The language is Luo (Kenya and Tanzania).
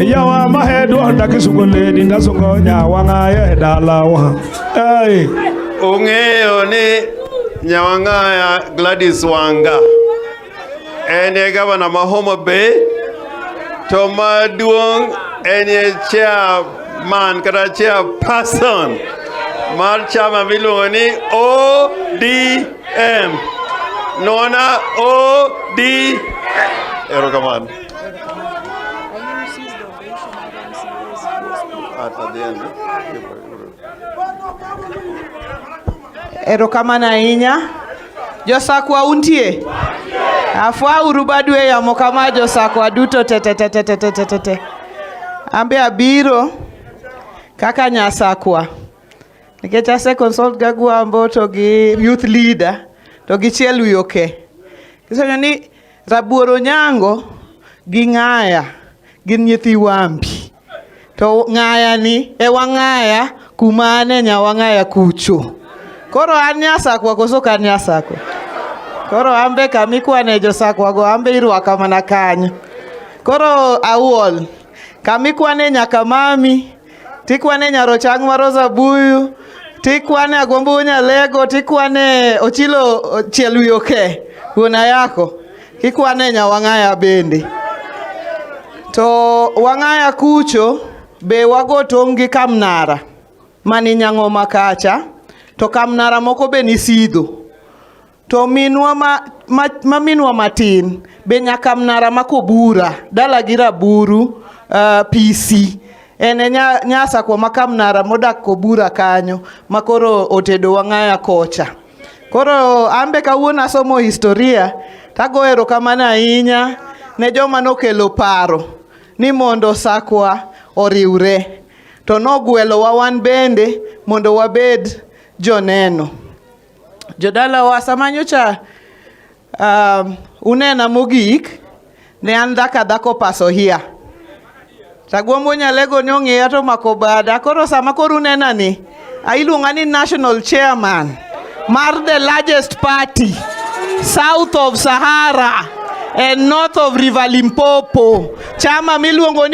Yawa mahedo kisugo ledi ndasungo nyawang'aye dalawa. Hey. Ung'eyo ni Nyawang'aya Gladys Wanga en e gavana ma Homa Bay, to maduong' en e chairman kata chairperson mar chama miluongo ni ODM. Nona ODM. Erokamano. Only receives the ovation of MCAs who At the end. Erokamano ahinya. Josakwa untie? Afwauru badu e yamo kama josakwa duto te te te te te te te te te. Ambe abiro kaka nyasakwa. Nikech ase consult gagwambo to gi youth leader to gi chiel wi oke. Gisenyo ni Rabuor Onyango gi Ng'aya gin nyithi Wambi. To Ng'aya ni e wang'aya kuma ane nyawang'aya kucho. Koro an nyasakwa koso ok an nyasakwa? Koro ambe kama ikwane josakwa go ambe irwaka mana kanyo. Koro awuol. Kama ikwane nyaka mami, tikwane nyarochang' mar Rosa Buyu, tikwane Agwambo Nyalego, tikwane Ochilo Chiel wi oke, wuon Ayako, kikwane nyawang'aya bende. To wang'aya kucho be wago tong' gi Kamnara mani Nyang'oma kacha, to Kamnara moko be ni Sidho. To minwa ma minwa matin be nyaka Mnara ma Kobura, dala gi Raburu PC. En e nyasakwa ma Kamnara modak Kobura kanyo ma koro otedo wang'aya kocha. Koro ambe kawuono asomo historia tago erokamano ahinya ne joma nokelo paro ni mondo sakwa oriwre. To nogwelowa wan bende mondo wabed joneno. Jodalawa sama nyocha unena mogik ne an dhaka dhako paso hia. Tagwombo Nyalego ne ong'iya to omako bada. Koro sama koro unena ni, iluonga ni national chairman mar the largest party south of Sahara and north of River Limpopo. Chama miluongo ni